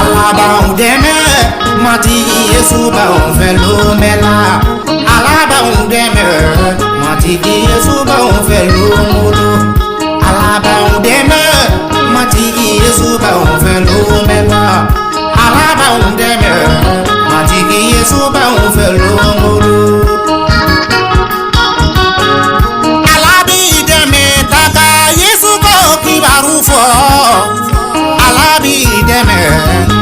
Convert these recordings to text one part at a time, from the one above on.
Ala b'anw dɛmɛ, Matigi Yesu b'anw fɛ lon bɛɛ la. Ala b'anw dɛmɛ, Matigi Yesu b'anw fɛ lon o lon. Ala b'anw dɛmɛ, Matigi Yesu b'anw fɛ lon bɛɛ la. Ala b'anw dɛmɛ, Matigi Yesu b'anw fɛ lon o lon. Ala b'i dɛmɛ ta ka Yesu ko kibaru fɔ. Ala b'i dɛmɛ,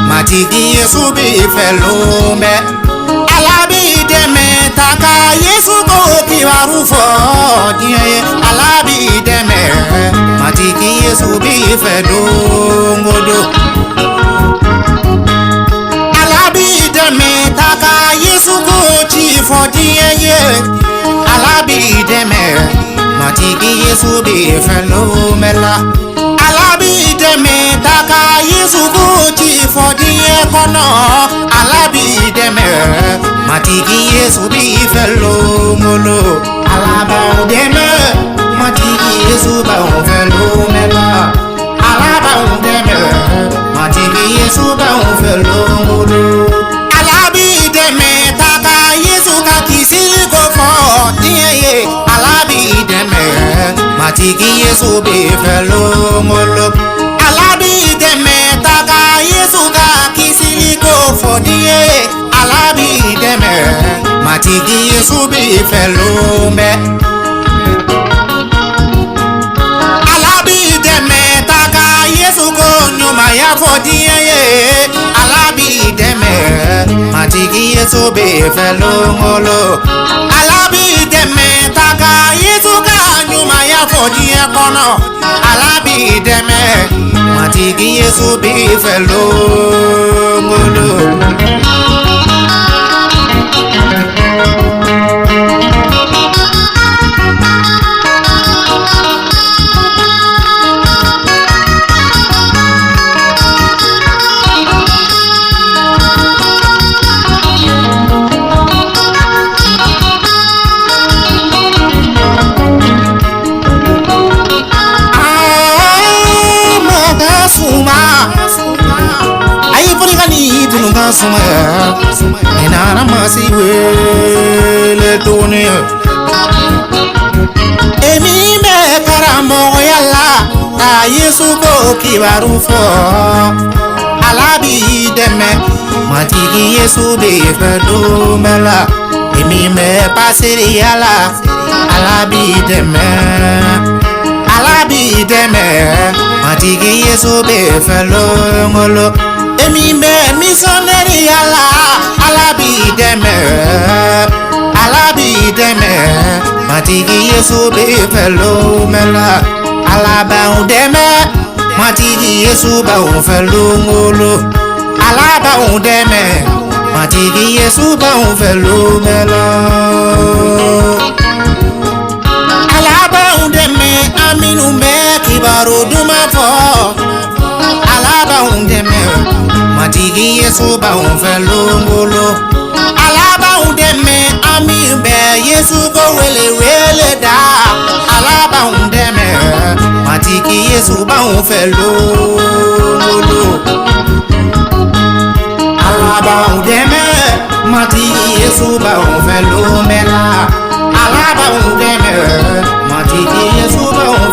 Matigi Yesu b'i fɛ lon bɛɛ. Ala b'i dɛmɛ ta ka Yesu ko kibaru fɔ diɲɛ ye. Ala b'i dɛmɛ, Matigi Yesu b'i fɛ don o don. Ala b'i dɛmɛ ta ka Yesu ko ci fɔ diɲɛ ye. Ala b'i dɛmɛ, Matigi Yesu b'i fɛ lon bɛɛ la. Ala b'i dɛmɛ ta ka Yesu ko ci fɔ diɲɛ kɔnɔ. Ala b'i dɛmɛ, Matigi Yesu b'i fɛ lon o lon. Ala b'anw dɛmɛ, Matigi Yesu b'anw fɛ lon bɛɛ la. Ala b'anw dɛmɛ, Matigi Yesu b'anw fɛ lon o lon. Ala b'i dɛmɛ ta ka Yesu ka kisili ko fɔ diɲɛ ye. Ala b'i dɛmɛ, Matigi Yesu b'i fɛ lon o lon. Ala b'i dɛmɛ ta ka Yesu ka kisili ko fɔ diɲɛ ye. Ala b'i dɛmɛ, Matigi Yesu b'i fɛ lon bɛɛ. Ala b'i dɛmɛ ta ka Yesu ko ɲumanya fɔ diɲɛ ye. Ala b'i dɛmɛ, Matigi Yesu b'i fɛ lon o lon. Ala b'i dɛmɛ ta ka Yesu ka ɲumanya fɔ diɲɛ kɔnɔ. Ala b'i dɛmɛ, Matigi Yesu b'i fɛ lon o lon. Mɔgɔ suma, ayi fɔli ni tunu ka suma, ni nana masi wele tuguni. Emi bɛ karamɔgɔya la ka Yesu ko kibaru fɔ. Ala b'i dɛmɛ, Matigi Yesu b'i fɛ don bɛɛ la. Emi bɛ paseriya la, Ala b'i dɛmɛ. Ala b'i dɛmɛ, Matigi Yesu b'i fɛ lon o lon. Emi bɛ misɔnɛriya la, Ala b'i dɛmɛ. Ala b'i dɛmɛ, Matigi Yesu b'i fɛ lon bɛɛ la. Ala b'anw dɛmɛ, Matigi Yesu b'anw fɛ lon o lon. Ala b'anw dɛmɛ, Matigi Yesu b'anw fɛ lon bɛɛ la. Ala b'anw dɛmɛ, an minnu bɛ kibaru duman fɔ. Ala b'anw dɛmɛ, Matigi Yesu b'anw fɛ lon o lon. Ala b'anw dɛmɛ, an min bɛ Yesu ko wele wele da. Ala b'anw dɛmɛ, Matigi Yesu b'anw fɛ lon o lon. Ala b'anw dɛmɛ, Matigi Yesu b'anw fɛ lon bɛɛ la. Ala b'anw dɛmɛ, Matigi Yesu b'anw